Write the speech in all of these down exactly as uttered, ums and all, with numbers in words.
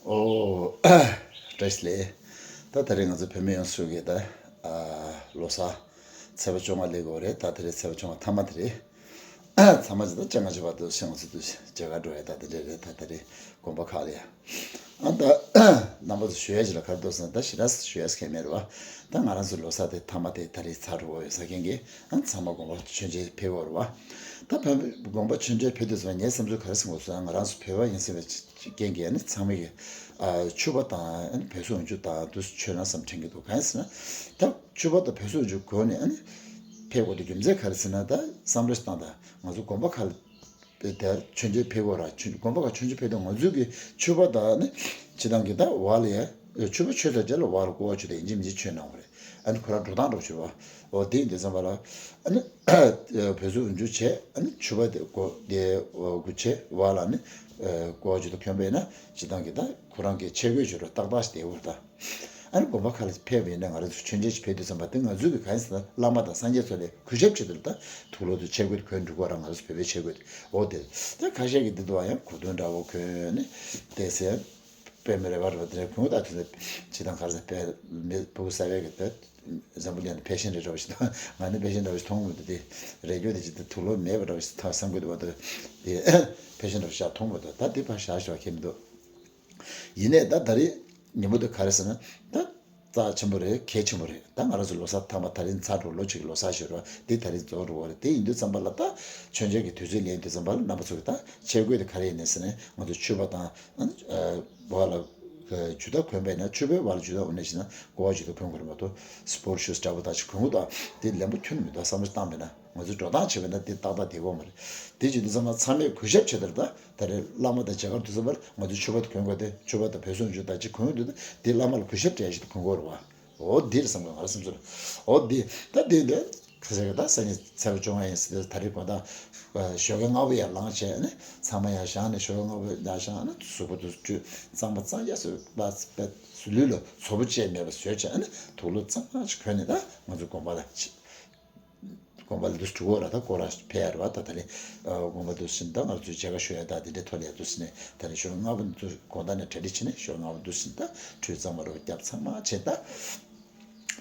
ཨོ། བཀྲ་ཤིས་བདེ་ལེགས། ད་ད་རེས་ང་ཚོ་བོད་མི་ཡོངས་སུ་གི་ད་ཨ་ལོ་གསར་ཚེས་པ་བཅོ་ལྔ་སླེབས་ཡོད་རེད། ད་ད་རེས་ཚེས་པ་བཅོ་ལྔ་མཐའ་མ་དེ་རེད། ཚང་མ་ཅིག་ད་སྤྱང་ཀ་བྱེད་པ་འདུག་ཤེས། ང་ཚོ་འདུག་མཇལ་ཁ་འགྲོ་ཡ་ད་དེ་འདྲ་རེད། ད་ད་རེས་དགོན་པ་ཁག་ལ་ཡ། ཨ་ད་རྣམ་པ་ཚོ་ཞུ་ཡ་ཅིག་ལ་ག་རེ་འདུག་ཟེར་ན། ད་ཞེ་དྲག་ཞུ་ཡ་ཟེར་མཁན་མེད་རེད་བ། ད་ང་རང་ཚོ་ལོ་གསར་དེ་མཐའ་མ་དེ་ད་རེས་ཚར་འགྲོ་ཡོད་ས་མཁན་གྱིས། ཨ་ཚང་མ་དགོན་པ་མཆོད་མཇལ་ཕེབས་ཡོད་རེད་བ། ད་བོད་དགོན་པ་མཆོད་མཇལ་ཕེབས་དུས་ཙམ་ངའི་བསམ་ཚུལ་ག་རེ་ཟེར་དགོས་ཟེར་ན། ང་རང་ཚོ་བོད་པ་ཡིན་ཟེར་བའི་རྐྱེན་གྱིས་ཨ་ནི་ཚང་མས་ཀྱི་ཨ་ཕྱུ་པ་དང་ཨ་ནི་བོད་གཟུགས་འོག་འཇུག་དང་དུ་མཆོད་ན་བསམ་དྲན་གྱི་འདུག་གང་ཡིན་ཟེར་ན། ད་ཕྱུ་པ་དང་བོད་གཟུགས་འོག་འཇུག་གོན་ནས་ཨ་ནི་ཕེབས་དགོས་དེ་རྒྱུ་མཚན་ག་རེ་ཟེར་ན། ད་བསམ་བློ་ཞིག་བཏང་དང་། ང་ཚོ་དགོན་པ་ཁག་ལ་དེར་མཆོད་མཇལ་ཕེབས་དགོས་ར། མཆོད་དགོན་པ་ཁག་མཆོད་མཇལ་ཕེབས་དུས་ང་ཚོའི་གི་ཕྱུ་པ་དང་ནི་སྤྱིར་བཏང་གི་ད་བ་ལ་ཡ་ཕྱུ་པ་མཆོད་ཚར་རྗེས་ལ་བ་ལ་སྐོར་བ་བྱེད་དུས་ཡིན་གཅིག་མིན་གཅིག་མཆོད་གནང་བ་རེད། ཨ་ནི་ཁོ་རང་འགྲོ་སྟངས་འདྲ་པོ་བྱེད་པ། འོ་དེ་ཡིན་དུས་ཙམ་པ་ལ་ཨ་ནི་བོད་གཟུགས་འོག་འཇུག་བྱས། ཨ་ནི་ཕྱུ་པ་དེ་སྐོར་དེ་སྐོར་བྱས་བ་ལ་ནི་སྐོར་བ་བྱེད་དུས་གོན་པས་ན་སྤྱིར་བཏང་གི་ད་ཁོ་རང་གི་ཆས་གོས་བྱེད་རོགས་ཏག་ཏག་ཞིག་བསྡད་ཡོད་རེད་ད། ཨ་ནི་དགོན་པ་ཁག་ལ་ཕེབས་པ་ཡིན་ན། ང་རང་ཚོ་མཆོད་མཇལ་ཞིག་ཕེབས་དུས་ཙམ་པ་དེ་ང་ཚོའི་གི་གང་ཡིན་ཟེར་ན། བླ་མ་དང་སངས་རྒྱས་ཚོ་ལ་གུས་ཞབས་བྱེད་དུས་ད་དུག་ལོག་དང་ཆས་གོས་དེ་གོན་འགྲོ་དགོས་ར། ང་ཚོ་བོད་པའི་ཆས་གོས་དེ། འོ་དེ་ད་ཁ་ཤས་ཀྱིས་འདི་འདུག་བ། ཡང་གོས་ཐུང་འདྲ་པོ་གོན་ནས་བསྡད་ཟེར། དཔེ་མི་རེ་བ་རེ་བ་དེ་འདྲ་གོན་གྱི་ད། དེ་ཚོ་སྤྱིར་བཏང་ག་རེ་ཟེར། དཔེ་མི་ཕྲུ་གུ་གསར་པའི་གི་ད་འཛམ་བུ་གླིང་ནང་ཕེ་ཤན་རེ་འདྲ་པོ་ཞིག་ད། ང་ནི་ཕེ་ཤན་འདྲ་པོ་ཞིག་མཐོང་མི་འདུག་དེ་རེ་རྒྱུ་དེ་ཅིག་ད་དུག་ལོག་མེད་པ་འདྲ་པོ་ཞིག་ད་བསམ་གྱི་འདུག་བ། ད་དེ་ཕེ་ཤན་འདྲ་པོ་ཞིག་མཐོང་མི་འདུག་ད་དེ་ཕར་བཞག་ཞོག་ཁྱད་མི་འདུག་ཡིན་ནའི་ད་ད་རེས་ཉིན་མོ་དེ་ག་རེ་ཟེར་ན། ད་རྩ་ཆེན་པོ་རེད། གལ་ཆེན་པོ་རེད། ད་ང་རང་ཚོ་ལོ་གསར་མཐའ་མ་ད་རེས་ཚར་འགྲོ། ལོ་གཅིག་གི་ལོ་གསར་ཞུ་རོགས་དེ་ད་རེས་རྫོགས་འགྲོ་བ་རེད། དེ་ཡིན་དུས་ཙམ་པ་ལ་ད་མཆོད་མཇལ་གྱི་དུས་ཚོད་ལེན་དུས་ཙམ་པ་ལ་རྣམ་པ་ཚོ་གི་ད་ཆས་གོས་དེ་ག་རེ་ཡིན་ནས་ཟེར་ན། ང་ཚོ་ཕྱུ་པ་དང་ཨ་ནི་བ་ལ་ཇུ་ད་གོན་པས་ན། ཕྱུ་པའི་བ་ལ་ཇུ་ད་འོ་ནས་ཞེ་ན་ཀོ་བ་ཇུ་ད་གོན་དགོས་རེད་མ་གཏོགས། སི་པོར་ཤུ་ཛི་འདྲ་པོ་ད་ཅིག་གོན་དགོས་ད། དེ་ལན་པོ་ཁྱོན་མི་འདུག་བསམ་བློ་བཏང་པས་ན། ང་ཚོས་འགྲོ་སྟངས་བྱས་པས་ན་དེ་ཏག་ཏག་བསྡད་ཀྱི་ཡོད་མ་རེད། དེ་བྱེད་དུས་ཙམ་པ་ཚང་མས་གུས་ཞབས་བྱེད་དེ་རེད་ད། ད་རེས་བླ་མ་དང་མཇལ་ཁ་དུས་ཙམ་པར་ང་ཚོས་ཕྱུ་པ་དེ་གོན་དགོས་ཏེ། ཕྱུ་པ་དང་བོད་གཟུགས་འོག་འཇུག་ད་ཅིག་གོན་དགོས་ཏེ། དེ་བླ་མ་ལ་གུས་ཞབས་སྤྲད་ཞིག་ཏུ་གོན་དགོས་རེད་བ། འོ་འདི་རེད་བསམ་གི་ང་རང་སེམས་ཚོར། འོ་འདི་ད་འདི་འདི་ཁ་ཤས་ཀྱིས་ད་སང་ཉིན་ཚེས་པ་བཅོ་ལྔ་ཡིན་ཟེར་དུས། ད་རེས་དགོང་དག་ཨ་ཞོགས་ཀས་སྔ་པོ་ཡར་ལངས་བྱས་ནས་ཚང་མ་ཡར་བཞེངས་ནས། ཞོགས་ཀས་སྔ་པོ་ཡར་བཞེངས་ནས་གཟུགས་པོ་དེ་ཚོ་བཀྲུས། གཙང་མ་གཙང་རྐྱང་བཟོས། པ་པ་ལུས་ལ་བཙོག་པ་ཅིག་མེད་པ་བཟོས་བྱས་ནས། དུག་ལོག་གཙང་མ་ཅིག་གོན་ནས་ད་ང་ཚོ་དགོན་པ་ལ་ཕྱིན། དགོན་པ་ལ་འདུག་སེ་འགྲོ་དགོས་ར། ད་སྐོར་ར་ཕེབས་ཡ་རེད་བ། ད་ད་རེས་ཨ་དགོན་པ་འདུག་སེ་ད་ང་ཚོས་མཇལ་ཁ་ཞུ་ཡ་ད་དེ་འདྲའི་ཐོག་ལ་ཡ་འདུག་སེ་ནས། ད་རེས་ཞོགས་ཀས་སྔ་པོ་འདུག་དགོང་དག་ནས་གྲ་སྒྲིག་བྱས་ནས། ཞོགས་ཀས་སྔ་པོ་འདུག་སེ་ད་ཁྲུས་གཙང་མ་རོ་རྒྱབ་ཚང་མ་བྱས། ད་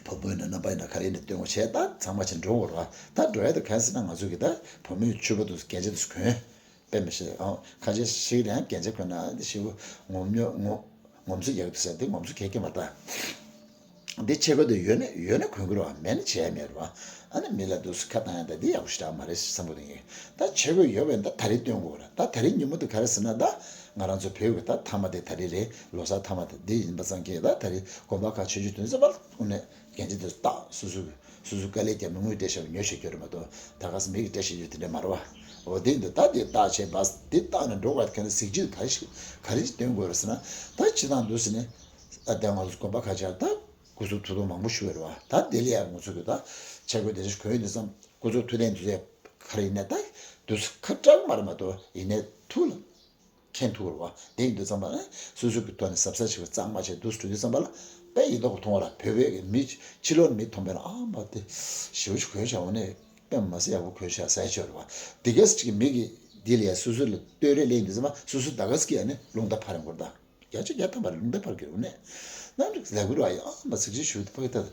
བུ་མོ་ཡིན་ན་ནང་པ་ཡིན་ན་ག་རེ་ཡིན་ན་སྟོན་དགོས་བྱས། ད་ཚང་མ་བྱས་འགྲོ་དགོས་རེད་བ། ད་འགྲོ་ཡ་ད་གང་ཟེར་ན། ང་ཚོ་གི་ད་བུ་མོའི་ཕྱུ་པ་འདུག་སེ་རྒྱན་ཆ་འདུག་སེ་གོན། དཔེ་མི་སྲིད་ཨང་། ཁ་ཤས་ཤིག་ལ་ཡང་རྒྱན་ཆ་གོན་ན་ཞེ་པོ་ངོམ་ཉོ་ངོ་ངོམ་སོ་རྒྱག་གི་འདུག་ཟེར། དེ་ངོམ་སོ་གས་ཀྱི་མ་རེད་ད། འདི་ཆས་གོས་དེ་ཡོད་ན་ཡོད་ན་གོན་གི་རེད་བ། མེད་ན་བྱས་ཡ་མེད་རེད་བ། ཨ་ནི་མི་ལ་འདུག་སེ་ཁ་བཏང་ཡ་ད་འདི་ཡག་པོ་ཞེ་དྲག་མ་རེད་བསམ་གི་འདུག་ངས། ད་ཆས་གོས་ཡོད་པས་ན་ད་ད་རེས་སྟོན་དགོས་རེད། ད་ད་རེས་ཉིན་མོ་དེ་ག་རེ་ཟེར་ན། ད་ང་རང་ཚོ་བོད་ཀྱི་ད་མཐའ་མ་དེ་ད་རེས་རེད། ལོ་གསར་མཐའ་མ་དེ་འདི་ཡིན་པ་ཙང་གི། ད་ད་རེས་དགོན་པ་ཁག་ཆོས་བརྒྱུད་དེ་ཚོ་མར་དངོས་གནས་རྒྱན་ཆ་དེ་ཚོ་བཏགས། སོ་སོ་གི་སོ་སོའི་དཀའ་ལས་བརྒྱབ་ནས་དངུལ་སྤྲད་བཞག་པ་ཉོས་བཞག་རྒྱུ་རེད་མ་གཏོགས། ད་ག་སེ་མི་གིས་སྤྲད་བཞག་རྒྱུ་དེ་འདྲ་མ་རེད་བ། འོ་དེ་འདུག་ད་དེ་བཏགས་བྱས་པ་དེ་བཏགས་ནས་འགྲོ་དགོས་ཁན་ནི་གཟི་བརྗིད་ག་རེ་ཞིག་ག་རེ་ཞིག་སྟོན་དགོས་རེད་ཟེར་ན། ད་སྤྱིར་བཏང་འདུག་ཟེར་ནས་ད་ལྟ་ང་ཚོ་དགོན་པ་ཁག་ཅིག་ལ་ད་སྐུ་གཟུགས་ཐུགས་སྟོབས་མང་པོ་ཞིག་ཡོད་རེད་བ། ད་དེ་ལ་ཡང་ང་ཚོ་གི་ད་ཆས་གོས་དེ་འདྲ་ཞིག་གོན་ཡོང་དུས་ཙམ། སྐུ་གཟུགས་ཐུབ་བསྟན་དུས་ཚོད་ག་རེ་ཡིན་ནའི་ད་འདུག་སེ་ཁ་སྐྲག་མ་རེད་མ་གཏོགས། ཡིན་ནའི་ཐུགས་ལ་མཁྱེན་ཐུབ་རེད་བ། དེ་ཡིན་དུས་ཙམ་པ་ནི་སོ་སོ་གི་ཐོག་ནས་གཟབ་གཟབ་བྱེད་པ་གཙང་མ་བྱས་འདུག་སེ་འགྲོ་དུས་ཙམ་པ་ལ་དཔེ་ཡིན་མདོག་མཐོང་བ་ར། བོད་པའི་གི་མི་ཕྱི་ལོགས་ནས་མི་མཐོང་པས་ན། ཨ་མ་དེ་ཞེ་པོ་ཞིག་གོན་བཞག་འོ་ནས་དཔེ་མ་སྲིད་ཡག་པོ་གོན་བཞག་ཟེར་ཡ་ཅིག་ཡོད་རེད་བ། དེ་ག་ཅིག་མི་གིས་འདི་ལ་ཡ་སོ་སོ་ལ་བསྟོད་ར་ལེན་དུས་ཙམ་པ་སོ་སོ་ད་ག་ཟིག་གིས་ཡ་ནི་རླུང་རྟ་འཕར་ཡོང་གི་རེད་ད། བརྒྱ་ཆ་བརྒྱ་ཐམ་པ་རླུང་རྟ་འཕར་གྱི་རེད་འོ་ནས། ནམ་རྒྱུན་ལབ་ཀྱི་རེད་བ། ཨ་མ་ཚིག་ཅིག་ཞུ་ད་ཕ་གི་ད་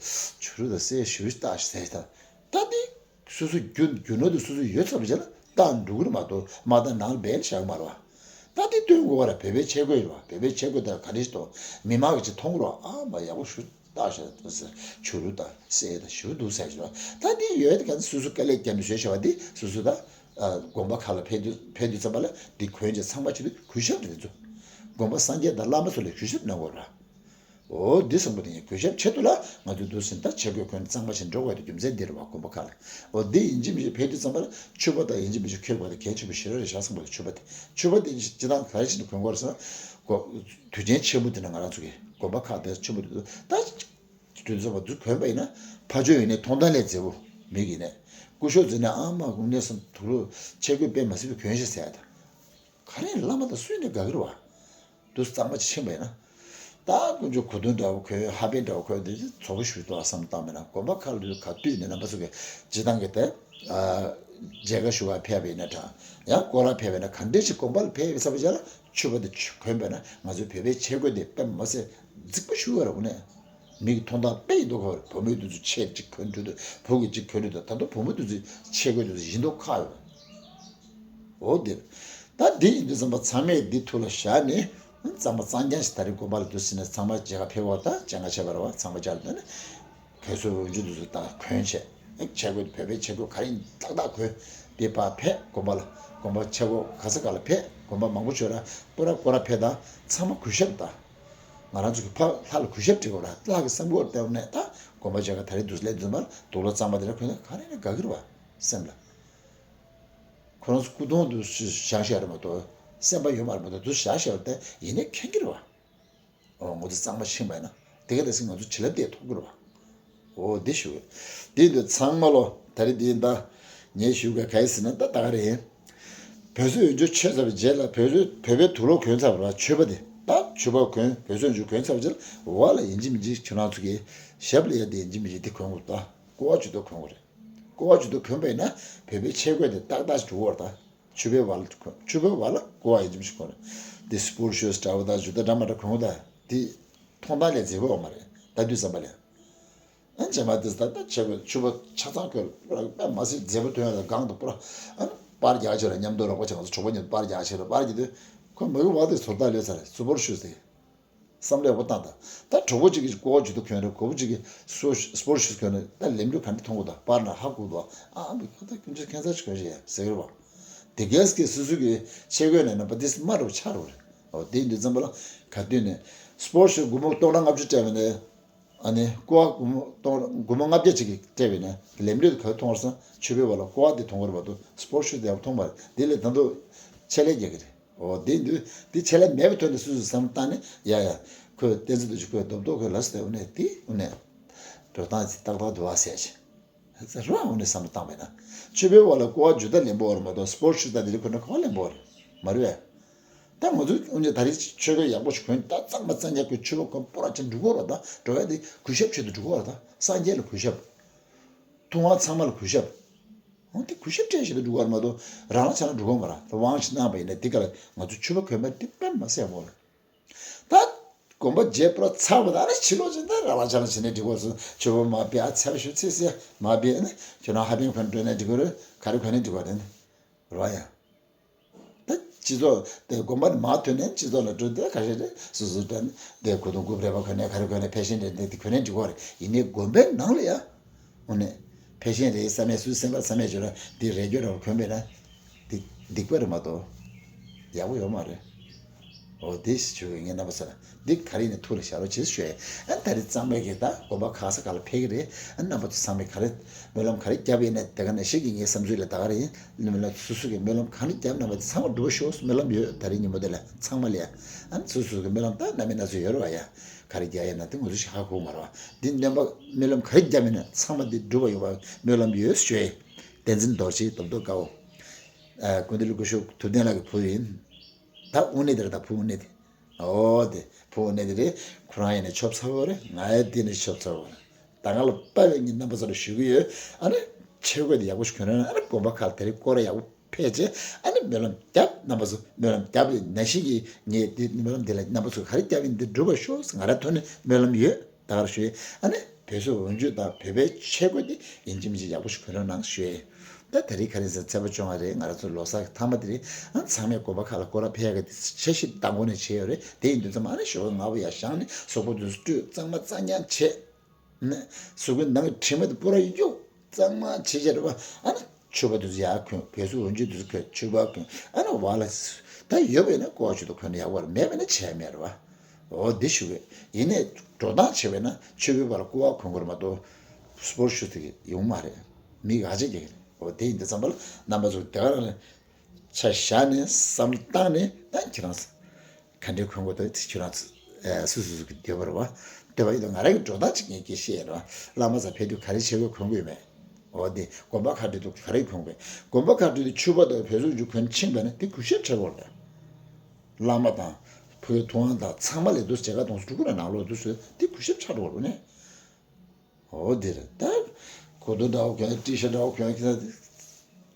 བྱུ་རུ་དང་སེ་ཞུ་ད་ཟེར་ད། ད་དེ་སོ་སོ་རྒྱུ་རྒྱུ་ནོར་དེ་སོ་སོ་ཡོད་ཚར་བ་བྱས་ན་བཏང་འགྲོ་གི་རེད་མ་གཏོགས། མ་བཏང་ནང་ལ་སྦས་བཞག་གི་མ་རེད་བ། ད་དེ་སྟོན་དགོས་པ་ར། བོད་པའི་ཆས་གོས་རེད་བ། བོད་པའི་ཆས་གོས་དེ་ག་རེ་ཞིག་འདུག་མི་མང་གིས་ཅིག་མཐོང་གི་རེད་བ། ཨ་མ་ཡག་པོ་ཞེ་དྲག་བཞག་ད་ཟེར། བྱུ་རུ་དང་སེ་དང་ཞེ་པོ་འདུག་ཟེར་གྱི་རེད་བ། ད་དེ་ཡོད་དེ་ག་ཚོད་སོ་སོ་དཀའ་ལས་བརྒྱབ་ནས་བཟོས་བཞག་པ་དེ་སོ་སོ་ད་ཨ་དགོན་པ་ཁག་ལ་ཕེབས་དུས་ཕེབས་དུས་ཙམ་པ་ལ་དེ་གོན་བྱས་ཚང་མ་བྱེད་དུས་གུས་ཞབས་དེ་ཚོ། དགོན་པ་སངས་རྒྱས་དང་བླ་མ་ཚོ་ལ་གུས་ཞབས་གནང་དགོས་ར། འོ་འདི་བཟང་པོ་དེ་ཡིན། གུས་ཞབས་ཆེད་དུ་ལ་ང་ཚོས་འདུག་ཟིན་ད་ཆས་གོས་གོན་གཙང་མ་བྱས་འགྲོ་དགོས་དེ་རྒྱུ་མཚན་འདི་རེད་བ། དགོན་པ་ཁག་ལ། འོ་འདི་ཡིན་གཅིག་མིན་གཅིག་ཕེབས་དུས་ཙམ་པ་ལ་ཕྱུ་པ་དང་ཡིན་གཅིག་མིན་གཅིག་ཁྱོད་པ་དེ་གལ་ཆེན་པོ་ཞེ་དྲག་རེད་ཤག་བསམ་པ་དེ། ཕྱུ་པ་དེ་སྤྱིར་བཏང་ག་རེ་བྱས་ནས་གོན་དགོས་རེད་ཟེར་ན། གོ་དུས་ཆེན་ཆེན་པོ་དེ་ན་ང་རང་ཚོ་གི་དགོན་པ་ཁག་དེ་ཆེན་པོ་དེ་ད་དུས་ཚོད་པ་འདུག་གོན་པ་ཡིན་ན་ཕ་ཆོས་ཡིན་ནའི་མཐོང་ཐང་ལས་མཛེས་པོ། མིག་ཡིན་ནའི་སྐུ་ཞབས་ཟེར་ནའི་ཨ་མ་དངོས་གནས་སམ་དུག་ལོག་ཆས་གོས་དཔེ་མ་སྲིད་པའི་གོན་ཤག་ཟེར་ཡ་ད། ག་རེ་བླ་མ་དང་སུ་ཡིན་ནའི་དགའ་གི་རེད་བ། དུས་གཙང་མ་ཅིག་ཕྱིན་པ་ཡིན་ན། ད་དཀོན་མཆོག་གོས་ཐུང་འདྲ་བོ་གོན། ཧ་པན་འདྲ་བོ་གོན་དེ་ཚོ་བོ་ཞུ་དོ་བསམ་བཏང་མེད་ན། དགོན་པ་ཁག་ལ་ག་དུས་ནས་རྣམ་པ་ཚོ་གི་སྤྱིར་བཏང་གི་དེ་ཨ་མཇལ་ཁ་ཞུ་བར་ཕེབས་པ་ཡིན་ན་འདྲ། ཡང་སྐོར་ར་ཕེབས་པ་ཡིན་ན། ག་འདྲས་ཞིག་དགོན་པ་ལ་ཕེབས་ཡོད་ས་བ་ཅག་ལ་ ཕྱུ་པ་དེ་གྱོན་པས་ན་ང་ཚོའི་བོད་པའི་ཆས་གོས་དེ་དཔེ་མ་སྲིད་རྫིག་པོ་ཞིག་ཡོད་རེད། དངོས་གནས་མིག་མཐོང་སྟངས་དཔེ་ཡིན་མདོག་ཁ་པོ་རེད། བུ་མོའི་དུས་ཚོད་ཆས་གཅིག་གོན་འགྲོ་དུས་བུ་གི་གཅིག་གོན་འགྲོ་དུས་ད་དུང་བུ་མོའི་དུས་ཚོད་ཆས་གོས་དུས་ཚོད་ཡིན་མདོག་ཁ་ཡོད། འོ་དེ་རེད། ད་དེ་ཡིན་དུས་ཙམ་པ་ཚང་མས་འདི་ཐུགས་ལ་བཞག་ནས་གཙང་མ་གཙང་རྐྱང་ཞིག་ད་རེས་དགོན་པ་ལ་འདུག་ཟེར་ནས་ཚང་མ་མཇལ་ཁ་ཕེབས་པ་དང་སྤྱན་སྔ་ཆེ་བ་རེད་བ། ཚང་མ་མཇལ་ལ་འདུག་ནས། གོས་སུ་འོན་ཆུ་དུ་སུ་དང་གོན་བྱས། ཆས་གོས་བོད་པའི་ཆས་གོས་ག་རེ་ཏག་ཏག་གོན། དེ་ཕར་ཕེབས་དགོན་པ་ལ། དགོན་པ་ཆས་གོས་ག་ས་ག་ལ་ཕེབས། དགོན་པ་མང་པོ་ཆོས་ར་པོ་ར་ཀོ་ར་ཕེབས་དང་ཚང་མ་གུས་ཞབས་དང་། ང་རང་ཚོ་གི་ཕ་ལྷ་ལ་གུས་ཞབས་བྱེད་དགོས་ར། ལྷ་གི་བསམ་བློ་བཏང་ནས་ད་དགོན་པ་ཆས་ག་ད་རེས་དུས་སླེབས་འཛིན་པ་ལ་དུག་ལོག་གཙང་མ་དེ་ར་གོན་ན་ག་རེ་ན་དགའ་གི་རེད་བ། སེམས་ལ། ཁོ་རང་ཚོ་སྐུ་གདུང་དུ་བཞག་བཞག་རེད་མ་གཏོགས་སེམས་པ་ཡོད་མ་རེད་མ་གཏོགས་དུ་བཞག་བཞག་པ་དེ་ཡིན་ནའི་མཁྱེན་གྱི་རེད་བ། ཨོ་ང་ཚོ་གཙང་མ་ཕྱིན་པ་ཡིན་ན་དེ་ག་དེ་སྲིད་ང་ཚོ་བྱིན་རླབས་དེ་ཐོབ་ཀྱི་རེད་བ། ཨོ་དེ་ཞུ་གི། དེ་འདི་ཚང་མ་ལོ་ད་རེས་འདི་ཡིན་ད། ངས་ཞུ་གི་ག་ཡི་ཟེར་ན་ད་ད་ག་རེད་ཡིན། བོད་བཟོས་འོས་བསྡུ་ཆོས་ཚར་བའི་རྗེས་ལ་བོད་བཟོས་བོད་པའི་དུག་ལོག་གོན་ཚར་བ་ཕྱུ་པ་དེ་ད་ཕྱུ་པ་གོན་བོད་བཟོས་འོས་བསྡུ་གོན་ཚར་བའི་རྗེས་ལ་འོག་ལ་ཡིན་གཅིག་མིན་གཅིག་ཁྱོད་རང་ཚོ་གི་ཞབས་ལ་ཡ་དེ་ཡིན་གཅིག་མིན་གཅིག་དེ་གོན་དགོས་ད། ཀོ་བ་ཇུས་གཏོགས་གོན་དགོས་རེད། ཀོ་བ་ཇུས་གཏོགས་གོན་པ་ཡིན་ན་བོད་པའི་ཆས་གོས་དེ་ཏག་ཏག་ཞིག་འགྲོ་གི་རེད་ད། ཕྱུ་པའི་བར་ལ་གོན། ཕྱུ་པའི་བར་ལ་ཀོ་བ་ཡིན་གཅིག་མིན་གཅིག་གོན་རེད། དེ་སི་པོར་ཊི་ཤུ་ཛི་འདྲ་བོ་དང་ཇུ་ཏ་འདྲ་མ་འདྲ་གོན་དགོས་ད། དེ་མཐོང་སྟངས་ལས་མཛེས་པོ་ཡོད་མ་རེད། ད་དུས་ཙམ་པ་ལས། ཨ་རྗེས་མ་དེ་ད་ལྟ་ཆས་གོས་ཕྱུ་པ་ཆ་ཚང་གོན་ལ་པུ་ར་དཔེ་མ་སྲིད་མཛེས་པོ་ཐོན་ཡ་ལ་སྒང་དུ་པུ་ར་ཨ་ནི་པར་རྒྱག་ཆེ་ལ་མཉམ་དུ་རོགས་པ་བྱེད་ང་ཚོ་གྲོགས་པོ་མཉམ་དུ་པར་རྒྱག་ཆེ་ལ་པར་རྒྱག་དུས་ཁོ་མ་གི་བ་དེ་ཚོར་ད་ལོས་ཚར་རེད། སི་པོར་ཊི་ཤུ་ཛི་དེ། བསམ་བློ་ཡག་པོ་བཏང་དང་། ད་གྲོགས་པོ་གཅིག་གིས་ཀོ་བ་ཇུས་གཏོགས་གོན་རེད། གོ་བོ་གཅིག་གིས་སི་པོར་ཊི་ཤུ་ཛི་གོན་རེད། ད་ལེམ་ལུ་ག་འདྲ་མཐོང་གི་འདུག་པར་ན་ཧ་གོ་འདུག་ཨ་མི་ཁ་ད་ཁྱོད་ཚོས་ཁྱད་མཚར་ཞིག་གོན་ཞིག་ཡ་ཟེར་གི་རེད་བ། དེ་གས་ཀྱི་སོ་སོ་གི་ཆས་གོས་ནས་ན་པ་དེ་སྨ་རུ་ཆགས་རུ་རེད། འོ་དེ་ཡིན་དུས་ཙམ་པ་ལ་ག་དུས་ནས་སི་པོར་ཊི་ཤུ་ཛི་སྒོར་མོ་སྟོང་ཕྲག་ལྔ་བཅུ་སྤྲད་པ་ནས། ཨ་ནི་ཀོ་བ་སྒོར་མོ་སྟོང་སྒོར་མོ་ལྔ་བརྒྱ་ཅིག་གིས་སྤྲད་པ་ཡིན་ན་ལེམ་ལུ་དེ་ག་མཐོང་བར་སོང་ཕྱུ་པའི་བར་ལ་ཀོ་བ་དེ་མཐོང་གི་རེད་མ་གཏོགས་སི་པོར་ཊི་ཤུ་ཛི་དེ་ཡག་པོ་མཐོང་མ་རེད། དེ་ལས་ད་དུང་ཆེད་ལས་རྒྱག་གི་རེད། འོ་དེ་འདུག་དེ་ཆེད་ལས་མེད་པའི་ཐོག་ནས་སུ་སུ་བསམ་བཏང་ནས་ཡ་ཡ། ཁོས་བསྟན་འཛིན་རྡོ་རྗེ་ཁོས་རྡོབ་རྡོབ་ཁོས་ལབ་ཟེར་དེ་འོ་ནས་དེ་འོ་ནས། འགྲོ་སྟངས་ཅིག་ཏག་ཏག་འདུག་བ་ཟེར་ཅིག་རེད་བ། འོ་ནས་བསམ་བློ་བཏང་བས་ན། ཕྱུ་པའི་བར་ལ་ཀོ་བ་ཇུ་ཏ་ལེན་པོ་བར་མ་གཏོགས་སི་པོར་ཊི་ཤུ་ཛི་དང་དེ་རིགས་ཁོ་ན་གོ་བ་ལེན་པོ་བར་མ་རེད་བས། ད་ང་ཚོས་འོ་ནས་ད་རེས་ཆོས་གོས་ཡག་པོ་ཞིག་གོན་ད་གཙང་མ་གཙང་རྐྱང་གོན་ཕྱུ་པ་གོན་པོ་ར་ཅན་འགྲོ་གོ་ར་ད་འགྲོ་ཡ་དེ་གུས་ཞབས་ཆེད་དུ་འགྲོ་གོ་ར་ད་སངས་རྒྱས་ལ་གུས་ཞབས། ཐུབ་དབང་ཚང་མ་ལ་གུས་ཞབས། འོ་དེ་གུས་ཞབས་སྤྲད་བཞིན་དུ་འགྲོ་གོ་ར་མ་གཏོགས་རང་ལ་ཆ་ན་འགྲོ་གོ་མ་ར་ད་དབང་ཞིག་གནང་བ་ཡིན་ན་དེ་ག་ལ་ང་ཚོས་ཕྱུ་པ་གོན་པ་དེ་དཔེ་མ་སྲིད་མོ་རེད། ད་དགོན་པ་རྗེས་པོ་ཚར་བ་ད་ནི་ཕྱི་ལོགས་ཕྱིན་ད་རང་ལ་ཆ་ན་བྱེད་ནས་འགྲིག་གོ་སོང་ཕྱུ་པ་མ་བེ་ཨ་ཚར་ཞུ་ཚེ་ཚེ་མ་བེ་ཨ་ནི་ཁྱོད་རང་ཧ་པན་ཁོན་སྤྲོད་ནས་འགྲིག་གོ་རེད། ག་རེ་གོན་ནས་འགྲིག་གོ་རེད་ནི་རོ་ཡ། ད་སྤྱི་ཚོགས་དེ་དགོན་པ་ནས་མ་ཐོན་ནས་སྤྱི་ཚོགས་ལ་འགྲོ་དེ་ཁ་ཤས་རེད། སོ་སོ་དྲན་དེ་གོས་ཐུང་རྐུབ་རལ་པ་གོན་ནས་ག་རེ་གོན་ནས་ཕེ་ཤན་རེད་དེ་དེ་གོན་ནས་འགྲིག་གོ་རེད། ཡིན་ནའི་དགོན་པའི་ནང་ལ་ཡ། འོ་ནས། ཕལ་ཆེར་རེད་བསམ་ཡས་སུ་སེམས་པར་བསམ་ཡས་བྱོས་ན་འདི་རེ་སྐྱོ་རང་གོན་པས་ན། འདི་སྡིག་པ་རེད་མ་གཏོགས། ཡག་པོ་ཡོད་མ་རེད། འོ་འདི་ཞིག་བྱོས་ངས་རྣམ་པ་ཚོ་ལ་འདི་ག་རེ་ནས་ཐུགས་ལ་བཞག་རོགས་བྱེད་ཞུ་ཡས། ཨ་ད་རེས་གཙང་མའི་གི་ད་དགོན་པ་ག་ས་ག་ལ་ཕེབས་ཀྱི་རེད། ཨ་རྣམ་པ་ཚོ་ཚང་མས་ག་རེ་སྨོན་ལམ་ག་རེ་བརྒྱབ་ཡིན་ན་དེ་ག་ནས་ཤིག་གི་ངའི་བསམ་ཚུལ་ལ་ད་ག་རེ་ཡིན། སྨོན་ལམ་སོ་སོ་གི་སྨོན་ལམ་ག་རེ་བརྒྱབ་རྣམ་པ་ཚོ་ཚང་མ་འགྲུབ་པ་ཤོག་སྨོན་ལམ་ཡོད་ད་རེས་ཉིན་མོ་དེ་ལ་ཚང་མ་ལ་ཡ། ཨ་སོ་སོ་གི་སྨོན་ལམ་ད་རྣམ་པའི་སྣ་ཚོགས་ཡོད་རེད་བ་ཡ། ག་རེ་རྒྱག་ཡིན་ན་དེ་ང་ཚོ་ཞིག་ཧ་གོ་མ་རེད་བ། འདི་སྨོན་པ་སྨོན་ལམ་ག་རེ་བརྒྱབ་མིན་ན་ཚང་མ་འདི་འགྲུབ་པ་ཡོང་བ་སྨོན་ལམ་ཡོད་ཞུ་ཡིན། བསྟན་འཛིན་རྡོ་རྗེ་རྡོབ་རྡོབ་དཀར་པོ། ཨ་ཀུན་བདེ་ལུ་སྐུ་ཞབས་ཐུབ་བསྟན་ལགས་ཀྱི་བུ་ཡིན། ད་དངོས་གནས་དེ་རེད་ད་བུ་དངོས་གནས་དེ། ཨོ་དེ་བུ་དངོས་གནས་དེ་རེད། ཁོ་རང་ཡིན་ན་ཆོབ་ཚ་བོ་རེད། ང་ཡི་དེ་ནས་ཆོབ་ཚ་བོ་རེད། ད་ང་ལ་དཔའ་བའི་ངའི་རྣམ་པ་ཚོ་ལ་ཞུ་གི་ཡོད། ཨ་ནི་ཆས་གོས་དེ་ཡག་པོ་ཞིག་གྱོན་རོགས་གནང་། ཨ་ནི་དགོན་པ་ཁག་དེ་རིང་སྐོར་ར་ཡག་པོ་ཕེབས་རྗེས་ཨ་ནི་སྨོན་ལམ་བརྒྱབ། རྣམ་པ་ཚོ་སྨོན་ལམ་བརྒྱབ་ཡིན་ན་ཤི་གི་ངས་འདི་སྨོན་ལམ་འདི་ལ་རྣམ་པ་ཚོ་ག་རེ་བརྒྱབ་ཡིན་འདི་འགྲུབ་པ་ཤོག་ང་ར་ཐོན་ནས་སྨོན་ལམ་ཡོད་ད་གར་ཞུ་ཡིན། ཨ་ནི་བོད་སོག་འོན་ཆུ་དང་བོད་པའི་ཆས་གོས་འདི་ཡིན་གཅིག་མིན་གཅིག་ཡག་པོ་ཞིག་གྱོན་རོགས་གནང་ཞུ་ཡིན། ད་ད་རེས་ག་རེ་ཟེར་ཚེས་པ་བཅོ་ལྔ་རེད། ང་ར་ཚོ་ལོ་གསར་གྱི་མཐའ་མ་དེ་རེད། ཨ་ཚང་མས་དགོན་པ་ཁག་ལ་སྐོར་ར་ཕེབས་ཡག་གི་འཆར་གཞི་མདང་དགོང་ནས་བྱས་ཡོད་རེད། དེ་ཡིན་དུས་ཙམ་ཨ་ནི་ཞོགས་པ་སྔ་པོ་ཡར་བཞེངས་ནས་གཟུགས་པོ་དེ་ཚོ་བཀྲུས་གཙང་མ་གཙང་རྐྱང་བྱས། ནས་གཟུགས་པོའི་ནང་གི་དྲི་མ་དེ་པུ་ར་གཡུག་གཙང་མ་བྱེད་བྱེད་རེད་བ། ཨ་ནི་ཕྱུ་པ་དེ་ཚོ་ཡར་གོན། བོད་སོག་འོན་ཆུ་དེ་ཚོ་གོན། ཕྱུ་པ་གོན། ཨ་ནི་བ་ལ་ད་ཡོད་པས་ན་ཀོ་བ་ཆུ་དེ་གོན་ན་ཡག་པོ་རེད། མེད་པས་ན་བྱས་མེད་རེད་བ། འོ་འདི་ཞུ་གི་ཡིན་ནས་འགྲོ་སྟངས་བྱས་པས་ན་ཕྱུ་པའི་བ་ལ་ཀོ་བ་གོན་དགོས་རེད་མ་གཏོགས་སི་པོར་ཊི་ཤུ་ཛི་དེ་ཡོང་མ་རེད། མི་ག་ཚད་རྒྱག་གི་རེད། འོ་དེ་ཡིན་དུས་ཙམ་པ་ལ་རྣམ་པ་ཚོ་དེ་ག་རང་ལ་ཆ་བཞག་ནས་བསམ་བློ་བཏང་ནས་ད་ཁྱེད་རང་ཚོ། ག་འདྲའི་གོན་དགོས་དོན་དེ་ཁྱོད་རང་ཚོ་ཨ་སོ་སོ་སོ་གི་འདོད་པ་རེད་བ། འདོད་པ་ཡིན་དུས་ང་རང་གི་འགྲོ་སྟངས་ཅིག་ངས་སྐད་བཤད་ཡིན་རེད་བ། བླ་མ་ཚོ་ཕེབས་དུས་ག་རེ་ཆས་གོས་གོན་དགོས་ཡོད་མེད། འོ་དེ་དགོན་པ་ཁག་འགྲོ་དུས་ག་རེ་གོན་དགོས། དགོན་པ་ཁག་འགྲོ་དུས་ཕྱུ་པ་དང་བོད་སོག་འོན་ཆུ་གོན་ཕྱིན་པ་ནི་དེ་གུས་ཞབས་བྱེད་དགོས་རེད། བླ་མ་དང་ཕ་གི་ཐུབ་དབང་དང་ཚང་མ་ལས་དུས་མཇལ་ཁ་གཏོང་སུ་འགྲོ་གི་རེད། ནང་ལོགས་དུས་སུ་དེ་གུས་ཞབས་ཆགས་འགྲོ་གི་རེད་ནི། འོ་དེ་རེད་ད། གོས་ཐུང་འདྲ་བོ་གྱོན། ཏི་ཤར་འདྲ་བོ་གྱོན་ཁྱེད་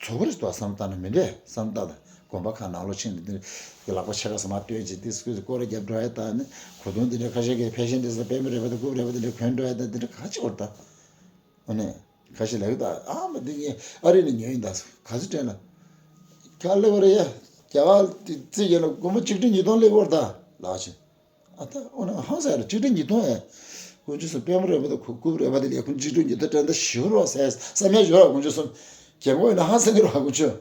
ཚོ་གི་རེད་དོ། བསམ་བཏང་ན་མི་འདྲ་བསམ་བཏང་ན། དགོན་པ་ཁག་ནང་ལོགས་ཕྱིན་ནས་འདི་ལག་པ་ཕྱེད་ཀ་ཟ་མ་སྟོན་བྱས་ཏེ་སྐུ་སྐོར་ར་རྒྱབ་འགྲོ་ཡ་ད་ནི་གོས་ཐུང་འདི་འདྲ་ཁ་ཤས་ཀྱིས་ཕལ་ཆེར་འདི་ཚོ་པད་མ་རས་པ་དང་རྐུབ་རས་པ་འདི་འདྲ་གོན་འགྲོ་ཡ་ད་འདི་འདྲ་ག་ཅིག་འོར་ད། འོ་ནས་ཁ་ཤས་ལབ་ཀྱི་ད། ཨ་མ་འདི་ངས་ཨ་རི་ནས་ཉོས་ཡིན་ད། ག་ཚོད་སྤྲད་ན། ག་ལེ་བ་རེད་ཡ། རྒྱ་གར་དེ་རྩིས་བརྒྱབ་ན་སྒོར་མོ་ཆིག་ཁྲི་ཉིས་སྟོང་སླེབས་འོར་ད་ལགས་ཆེ། ཨ་ད་འོ་ན་ཧང་སང་ཡ་ར་ཆིག་ཁྲི་ཉིས་སྟོང་ཡ། དཀོན་མཆོག་གསུམ། པད་མ་རས་པ་དང་རྐུབ་རས་པ་དེ་ལས་ཁུངས་ཆིག་ཁྲི་ཉིས་སྟོང་སྤྲད་ན་ད་ཞེ་པོ་རེད་བ་ཟེར་བསམ་ཡ་ཡོད་ར། དཀོན་མཆོག་གསུམ། རྒྱལ་མོ་ཡིན་ན་ཧང་སང་གི་རེད་བ་དཀོན་མཆོག་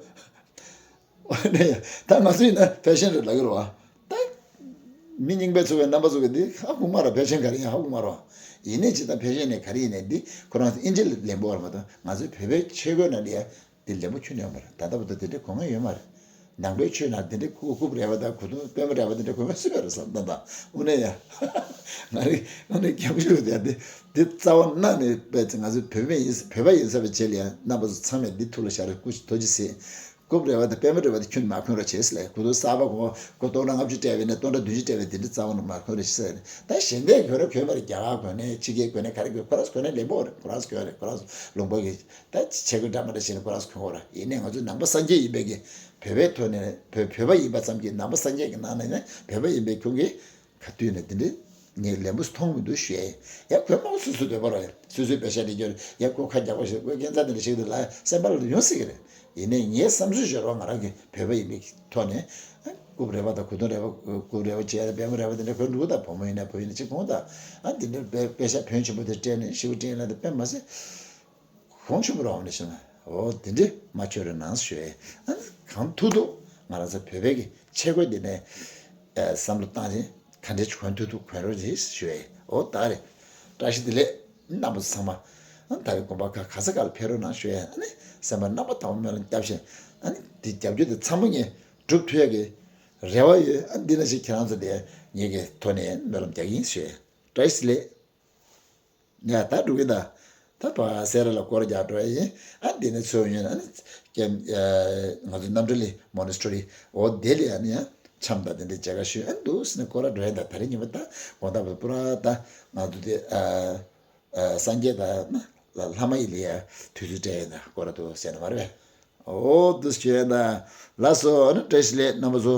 འོ་ན་ཡ་ད་ང་ཚོ་ཡིན་ན་ཕལ་ཆེར་རེད་ལབ་ཀྱི་རེད་བ། ད་མི་རྙིང་པའི་ཚོ་བའི་རྣམ་པ་ཚོ་གི་འདི་ཧ་གོ་མ་རེད། ཕལ་ཆེར་ག་རེ་ཡིན་ཧ་གོ་མ་རེད་བ། ཡིན་ནའི་ཇི་ལྟར་ཕལ་ཆེར་ནས་ག་རེ་ཡིན་ནའི་འདི་ཁོ་རང་ཚོ་ཨིན་ཇི་ལ་ལན་པོ་བར་མ་གཏོགས་ང་ཚོའི་བོད་པའི་ཆས་གོས་ནང་ལ་ཡ་འདི་ལན་པོ་ཁྱོན་ནས་ཡོད་མ་རེད། ད་ལྟ་བར་དུ་དེ་འདྲའི་གོ་མཁན་ཡོད་མ་རེད། ནང་པའི་ཆོས་ནང་དེ་འདྲའི་རྐུབ་རྐུབ་རས་པ་དང་གོས་ཐུང་པད་མ་རས་པ་དེ་འདྲ་གོན་མཁན་སུ་ཡོད་རེད་བསམ་ད་ད། དངོས་གནས་ཡ། ང་རེ་དངོས་གནས་སྐྱབས་ཞུ་དེ་དེ་དེ་རྩ་བ་གནའ་ནས་པས་ང་ཚོ་བོད་པ་ཡིན་བོད་པ་ཡིན་ས་བའི་ཆེད་ལ་ཡང་རྣམ་པ་ཚོ་ཚང་མས་འདི་ཐུགས་ལ་བཞག་རེ་སྐུ་མཁྱེན། ཐུགས་རྗེ་ཆེ། རྐུབ་རས་པ་དང་པད་མ་རས་པ་དེ་ཁྱོན་མ་གོན་རོགས་བྱེད་ཟེར་ལ། གོས་ཐུང་གསར་པ་གོན་གོས་སྟོང་ཕྲག་ལྔ་བཅུ་སྤྲད་པ་ཡིན་ན་སྟོང་ཕྲག་བདུན་ཅུ་སྤྲད་པ་དེ་འདྲ་རྩ་བ་ནས་མ་གོན་རོགས་བྱེད་ཟེར་ནས། ད་གཞན་པས་གོན་རོགས་གོན་པ་རེད། རྒྱ་གར་གོན་ནས་ཕྱི་རྒྱལ་གོན་ནས་ག་རེ་གོན་ཁོ་རང་ཚོ་གོན་ནས་ལེགས་པོ་རེད། ཁོ་རང་ཚོ་གོན་རེད། ཁོ་རང་ཚོ་ལུང་པ་གི་ད་ཆས་གོས་འདྲ་མི་འདྲ་བྱས་ནས་ཁོ་རང་ཚོ་གོན་གོ་ར། ཡིན་ནའི་ང་ཚོ་ནང་པ་སངས་རྒྱས་ཡིན་པའི་གི་བོད་པའི་ཐོག་ནས་བོད་བོད་པ་ཡིན་པ་ཙམ་གྱིས་ནང་པ་སངས་རྒྱས་ཀྱི་ནང་ནས་ནི་བོད་པ་ཡིན་པའི་ཁྱོད་ཀྱིས་ག་དུས་ནས་འདི་འདྲའི་ངས་ལན་པོ་མཐོང་མི་འདུག་ཞུ་ཡ་ཡིན། ཡ་གོས་མང་སུ་སུ་འདོད་པ་ར་ཡིན། སུ་སུའི་པེ་ཤ་དེ་སྐྱོར་ཡ་གོས་ཁ་རྒྱག་པ་ཞིག་གོས་རྒྱན་རྩ་དེ་འདྲ་ཞིག་འདུག་ལ་སེམས་པ་ལ་ཡོང་སྲིད་ཀྱི་རེད། ཡིན་ནའི་ངའི་བསམ་ཚུལ་བརྗོད་རོགས། ང་རང་གི་བོད་པ་ཡིན་པའི་ཐོག་ནས་རྐུབ་རས་པ་དང་གོས་ཐུང་རས་པ་རྐུབ་རས་པ་བྱས་ཡ་པད་མ་རས་པ་དེ་འདྲ་གོན་འགྲོ་གི། ད་བུ་མོ་ཡིན་ན་བུ་ཡིན་ན་གཅིག་གོན་ད། ཨ་འདི་འདྲ་པེ་པེ་ཤ་ཕོན་ཆེན་པོ་དེ་སྤྲད་ནས་ཞེ་པོ་སྤྲད་ཡིན་ན་དེ་དཔེ་མ་ཟད། གོང་ཆེན་པོ་རང་ནས་བྱུང་ན་འོ་དེ་འདྲས་མ་ཆོད་རེ་ནང་ཞུ་ཡས། ཨ་ནི་གང་ཐུབ་ཐུབ་ང་རང་ཚོ་བོད་པའི་གི་ཆས་གོས་འདི་ནས་ཨ་བསམ་བློ་བཏང་ཞིང་ག་འདྲས་གོན་ཐུབ་ཐུབ་གོན་རོགས་ཞེས་ཞུ་ཡས། འོ་ད་རེད། བཀྲ་ཤིས་བདེ་ལེགས། རྣམ་པ་ཚོ་ཚང་མ་ཨ་ནི་ད་རེས་དགོན་པ་ཁག་ག་ས་ག་ལ་ཕེབས་རོགས་གནང་ཞུ་ཡས། ཨ་ནི་སེམས་པ་རྣམ་པ་དང་པོ་སྨོན་ལམ་བརྒྱབ་བཞིན་ཨ་ནི་འདི་རྒྱབ་སྐྱོར་དེ་ཚང་མ་ངས་སྒྲུབ་ཐུབ་ཡས་གི་རེ་བ་ཡོད། ཨ་ནི་འདི་ནང་བཞིན་ཁྱེད་རང་ཚོ་དེ་ངེད་ཀྱི་ཐོག་ནས་སྨོན་ལམ་རྒྱག་གི་ཡིན་ཞུ་ཡས། བཀྲ་ཤིས་བདེ་ལེགས། ཡ་ད་འགྲོ་གི་ད། ད་བ་སེ་ར་ལ་སྐོར་རྒྱག་འགྲོ་ཡ་ཡིན། ཨ་འདི་ནས་ཚུར་ཡོང་ན་ཨ་ནི་ཀྱེ་ང་ཚོ་རྣམ་གྲོལ་གླིང་མོ་ནེ་སི་ཊ་རི་འོ་དེ་ལ་ཨ་ནི་ཡང་འཆམ་དང་དེ་འདྲའི་མཇལ་ཁ་ཞུས། ཨ་འདུག་སེ་ནས་སྐོར་ར་འགྲོ་ཡ་ད། ད་རེས་ཉིན་མོ་ད་དགོང་དག་བར་པུ་ར་ད་ང་ཚོ་དེ་ཨ་ཨ་སངས་རྒྱས་དང་ན་ལྷ་མ་ཡི་ལ་ཡ་དུས་ཚོད་སྤྲད་ཡ་ད་སྐོར་ར་འདུག་སེ་ན་མ་རེད་པས། འོ་འདུག་སེ་བྱས་ད་ལགས་སོ། ཨ་ནི་བཀྲ་ཤིས་བདེ་ལེགས་རྣམ་པ་ཚོ།